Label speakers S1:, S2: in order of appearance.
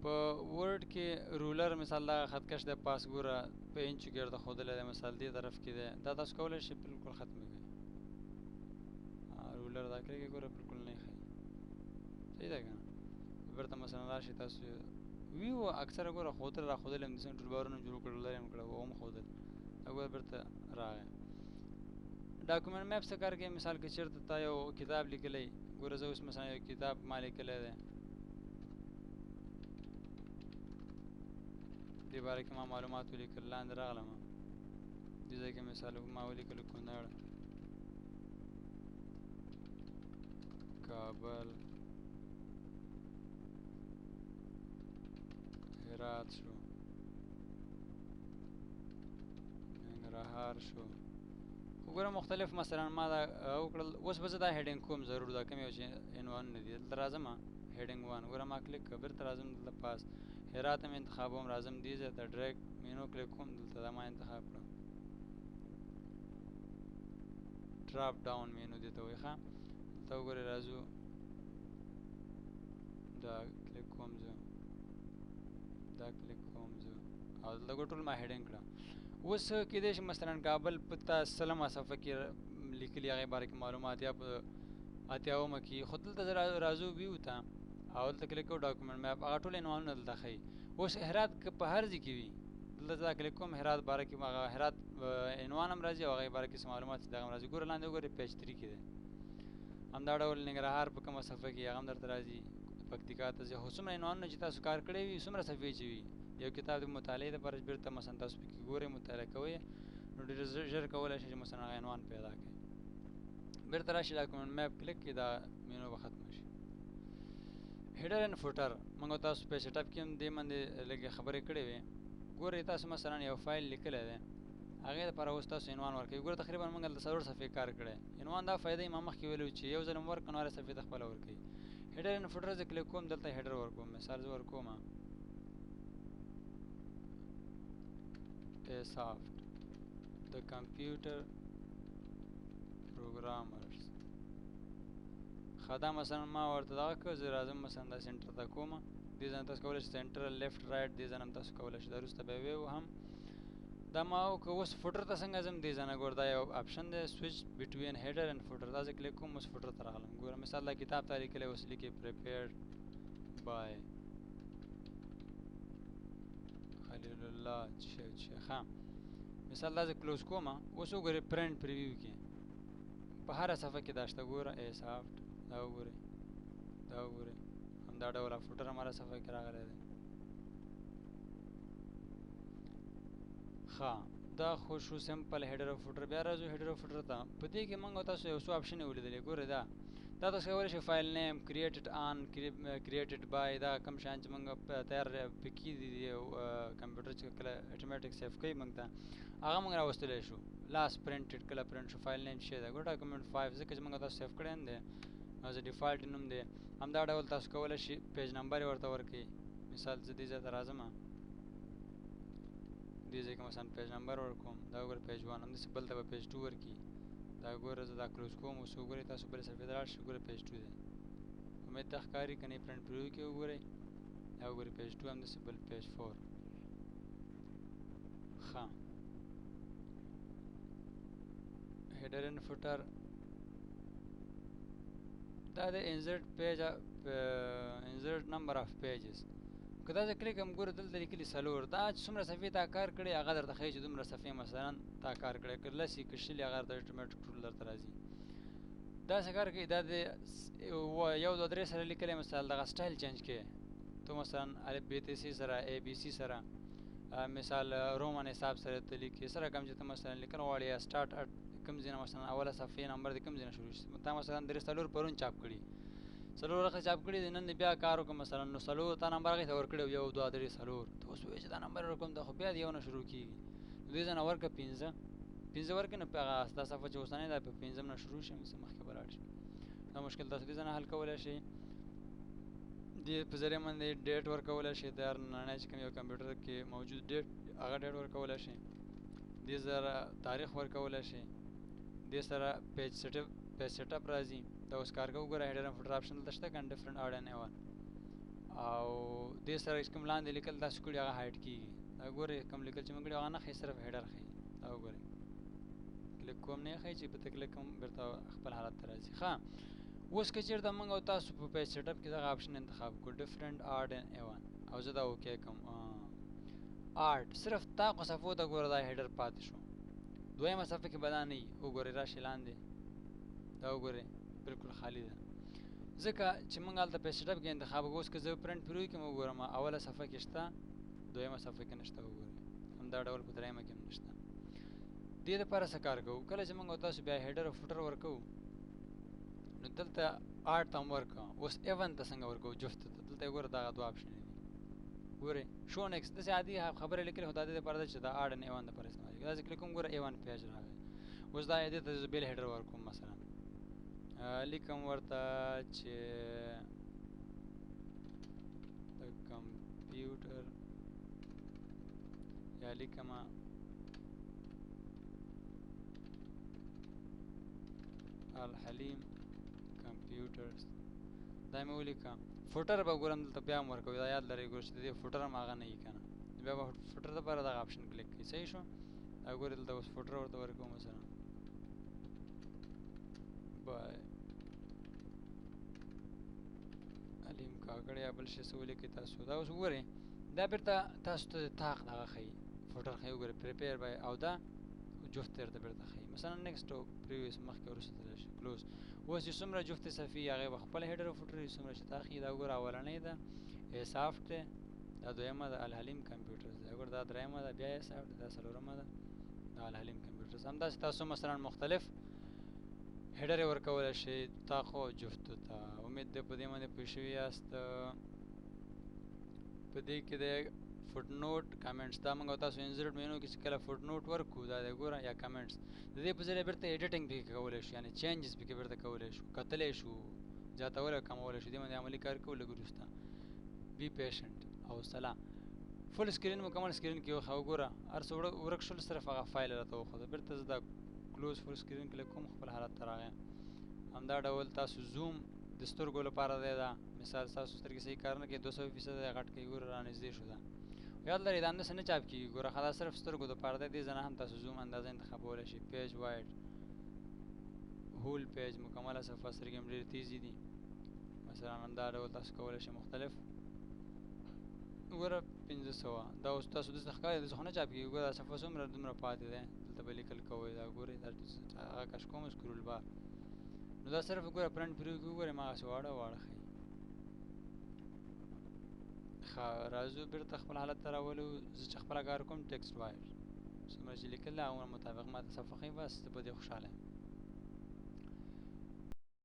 S1: په ورډ کې رولر مثال دا خط کش د پاس ګوره په انچو کې ورته ښودلی دی، مثال دې طرف کې دی، دا تاسو کولی شئ بالکل ختم کړئ. رولر دا کړی ګوره بالکل نه ښایي، صحیح ده که نه؟ بیرته مثلا راشئ تاسو ویو اکثره ګوره ښودل را ښودل هم دي، څنګه ټولبارونه جوړ کړل لرې هم کړه هم ښودل، دا ګوره بیرته راغی. ډاکومنټ میپ څه کار کوي؟ مثال که چېرته تا یو کتاب لیکلی، ګوره زه اوس مثلا یو کتاب ما لیکلی دی، دې باره کې ما معلومات ولیکل، لاندې راغلم دې ځای کې مثال ما ولیکل کونړ، کابل، هرات شو، ننګرهار شو. خو ګوره مختلف مثلا ما دا وکړل. اوس به زه دا هیډینګ کوم ضرور، دا کوم یو چې عنوانونه دي دلته راځم هیډینګ 1 ګوره ما کلیک کړ، بیرته راځم دلته پاس هرات هم انتخابوم، راځم دې ځای ته ډریګ مینو کلیک کوم، دلته دا ما انتخاب کړم، ډراپ ډاون مینو دې ته وایي. ښه دلته وګورئ راځو دا کلیک کوم زه، دا کلیک کوم زه، او دلته ګوره ټول ما هیډینګ کړه. اوس کېدای شي مثلا کابل په تا 20مه صفحه کې لیکلي هغې باره کې معلومات یا په 80مه کې، خو دلته زه راځو ویو ته او دلته کلیک کوو ډاکومنټ میپ، هغه ټول عنوانونه دلته ښیي. اوس هرات که په هر ځای کې وي، دلته زه دا کلیک کوم هرات باره کې هغه هرات عنوان هم راځي او هغې باره کې څه معلومات چې دغه هم راځي. ګوره لاندې وګورئ پیج 3 کې دی. همدا ډول ننګرهار په کومه صفحه کې هغه هم درته راځي، پکتیکا ته ځي. خو څومره عنوانونه چې تاسو کار کړی وي، څومره صفحې چې وي یو کتاب د مطالعې لپاره چې بیرته مثلا تاسو پکې ګورئ مطالعه کوئ، نو ډېر ژر کولی شئ چې مثلا هغه عنوان پیدا کړئ. بیرته راشئ ډاکومنټ میپ کلیک کړئ، دا مینو به ختمه شي. هیډر اینډ فوټر موږ تاسو په سیټ اپ کې هم دې باندې لږې خبرې کړې وې. ګورئ تاسو مثلا یو فایل لیکلی دی، هغې لپاره اوس تاسو عنوان ورکوئ. ګوره تقریبا موږ دلته 4 صفحې کار کړی. عنوان دا فایده یې ما مخکې ویلي چې یو ځل هم ورکړه نو هرې صفحې ته خپله ورکوي. هیډر اینډ فوټر زه کلیک کوم، دلته هیډر ورکوم، مثال زه ورکوم ای سافټ د کمپیوټر پروګرامرز. ښه دا مثلا ما ورته دغه کړ، زه راځم مثلا دا سنټر ته کوم، دې ځای نه تاسو کولی شئ سنټر لیفټ رایټ دې ځای نه هم تاسو کولی شئ، دا وروسته بیا ویو هم دا ما وکړ. اوس فوټر ته څنګه ځم؟ دې ځای نه ګوره دا یو آپشن دی سویچ بټوین هیډر اینډ فوټر، دا زه کلیک کوم اوس فوټر ته راغلم. ګوره مثال دا کتاب تا لیکلی اوس لیکي پریپیرډ بای خلیل الله چې. ښه مثال دا زه کلوز کوم، اوس وګورئ پرنټ پریویو کې په هره صفحه کې دا شته. ګوره ای سافټ دا وګورئ، دا وګورئ، همدا ډول فوټر هم هره صفحه کې راغلی دی. ښه دا خو شو سمپل هیډر او فوټر. بیا راځو هیډر او فوټر ته. په دې کې موږ تاسو یو څو آپشن ولیدلې. ګورئ دا تاسو کولی شئ فایل نیم، کریټډ آن، کریټډ بای، دا کوم شیان چې موږ تیار پکې دي کمپیوټر چې کله اتوماتیک سیف کوي موږ ته، هغه موږ راوستلی شو. لاس پرنټډ کله پرنټ شو، فایل نیم شی دی. ګوره ډاکومنټ 5 ځکه چې موږ تاسو سیف کړی نه دی، نو از ډیفالټ نوم دی. همدا ډول تاسو کولی شئ پیج نمبر یې ورته ورکړئ. مثال زه دې ځای ته راځم، دې ځای کې مثلا پیج نمبر ورکوم، دا وګوره پیج 1، همداسې بل ته به پیج 2 ورکړي. دا ګوره زه دا کلوز کوم، اوس وګورئ تاسو بلې صفحې ته لاړ شئ، ګوره پیج 2 دی. امید ته ښکاري که نه پرنټ پریویو کې وګورئ، دا وګورئ پیج 2، همداسې بل پیج 4. ښه هیډر اینډ فوټر دا د انزرټ پیج، انزرټ نمبر اف پیجز. که دا زه کلیک هم ګوره دلته لیکلي 4، دا چې څومره صفحې تا کار کړی هغه درته ښیي چې دومره صفحې مثلا تا کار کړی، که 10 که 20 هغه درته اتوماتیک ټول درته راځي. دا څه کار کوي؟ دا د 1 2 3 سره لیکلی، مثال دغه سټایل چینج کړي ته، مثلا الف بي تی سي سره، ای بي سي سره، مثال رومن حساب سره ته لیکې سره کوم چې ته مثلا لیکل غواړې، یا سټارټ اټ کوم ځای نه مثلا اوله صفحې نمبر د کوم ځای نه شروع شي. تا مثلا 3 4 پرون چاپ کړي، 4 ورقې چاپ کړي دي، نن دې بیا کار وکړ مثلا، نو 4 تا نمبر هغې ته ورکړی 1 2 3 4، ته اوس وایې چې دا نمبر ورکوم دا خو بیا د 1 نه شروع کېږي، نو دې ځای نه ورکړه 5، 5 ورکړې نو په هغه ستا صفحه چې اوسنۍ ده په 5 نه شروع شي، څه مخکې به لاړ شي. دا مشکل تاسو دې ځای نه حل کولی شئ. دې په ذریعه باندې ډیټ ورکولی شئ، تیار نننی چې کوم یو کمپیوټر کې موجود ډیټ هغه ډیټ ورکولی شئ، دې سره تاریخ ورکولی شئ، دې سره پیج سیټ اپ راځي. دا اوس کار کوو. ګوره هیډر اینډ فوټر آپشن دلته شته که نه، ډفرنټ آډ اینډ ایون او دې سره چې کوم لاندې لیکل تاسو کړي هغه hide کیږي. دا ګورئ کوم لیکل چې موږ کړي هغه نه ښیي، صرف header ښیي. دا وګورئ کلیک کوم نه ښیي، چې په ته کلیک کوم بیرته خپل حالت ته راځي. ښه اوس که چېرته موږ او تاسو په page setup کې دغه option انتخاب کړو different odd and even او زه دا okay کوم odd صرف طاقو صفحو ته ګوره دا header پاتې شو. دویمه صفحه کې به دا نه وي. وګورئ راشئ لاندې دا وګورئ بالکل خالي ده، ځکه چې موږ هلته page setup کې انتخاب کړو. اوس که زه print preview کې وګورم اوله صفحه کې شته، دویمه صفحه کې نشته. وګورئ همدا ډول په درېیمه کې هم نشته. دې لپاره څه کار کوو، کله چې موږ او تاسو بیا header او footer ورکوو نو دلته odd ته هم ورکړو. اوس even ته څنګه ورکوو جفت ته؟ دلته وګوره دغه دوه option دي. ګورئ show next داسې عادي خبرې لیکلې، خو دا دې لپاره ده چې دا odd and even لپاره استعمالېږي. داسې کلیک کوم ګوره even page راغی. اوس دا دې ته زه بېل header ورکوم، مثلا لیکم ورته چې د کمپیوټر یا لیکم الحلیم کمپیوټرز، دا مې ولیکه. footer به ګورم دلته بیا هم ورکوي، دا یاد لرئ ګوره چې د دې footer هم هغه نه وي که نه، بیا به footer دپاره دغه option کلیک کړئ. صحیح شو؟ دا ګورئ دلته اوس footer ورته ورکوم، مثلا by علیم کاکړ یا بل شي څه ولیکئ تاسو. دا اوس وګورئ دا بیرته تاسو ته طاق دغه ښیي، footer ښیي. وګورئ prepare by او دا جفت درته بیرته ښیي. مثلا next او previous مخکې وروسته تللی شي close. اوس چې څومره جفت صفحې هغې به خپل header او footer وي، څومره چې طاق یې. دا وګوره اولنۍ ده ای سافټ دی، دا دویمه ده الحلیم کمپیوټرز دی، وګوره دا درېیمه ده بیا ای سافټ دی، دا څلورمه ده دا الحلیم کمپیوټرز. همداسې تاسو مثلا مختلف header یې ورکولی شئ طاقو او جفتو ته. امید دی په دې باندې پوه شوي یاست. په دې کې دی footnote comments، دا موږ تاسو insert menu کې چې کله footnote ورکو دا دی ګوره یا comments، د دې په ذریعه بیرته editing پکې کولی شو، یعنې changes پکې بیرته کولی شو، کتلی شو، زیاتولی او کمولی شو. دې باندې عملي کار کوو لږ وروسته. be patient او سلام. full screen مکمل screen کې وښه وګوره هر څه ورک شول، صرف هغه فایل راته وښوده. بیرته زه دا close full screen کلیک کوم خپل حالت ته راغی. همدا ډول تاسو زوم د سترګو لپاره دی، دا مثال ستاسو سترګې صحیح کار نه کوي 200% غټ کوي، ګوره رانږدې شو. دا یاد لرئ دا همداسې نه چاپ کېږي، ګوره ښه دا صرف سترګو دپاره دی. دې ځای نه هم تاسو زوم اندازه انتخابولی شئ. page width whole page مکمله صفحه، سترګې هم ډېرې تیزې دي. مثلا همدا ډول تاسو کولی شئ مختلف. ګوره 500 دا اوس تاسو داسې ښکاري، داسې خو نه چاپ کېږي. ګوره دا صفحه څومره دومره پاتې دی، دلته به لیکل کوئ. دا ګورئ دا هغه کش کوم scroll bar، نو دا صرف ګوره print preview کې وګورئ هماغسې واړه واړه ښیي. ښه راځو بیرته خپل حالت ته راولو. زه چې خپله کار کوم text wide څومره چې لیکل هغه مطابق ما ته صفحه ښیي، بس زه په دې خوشحاله یم.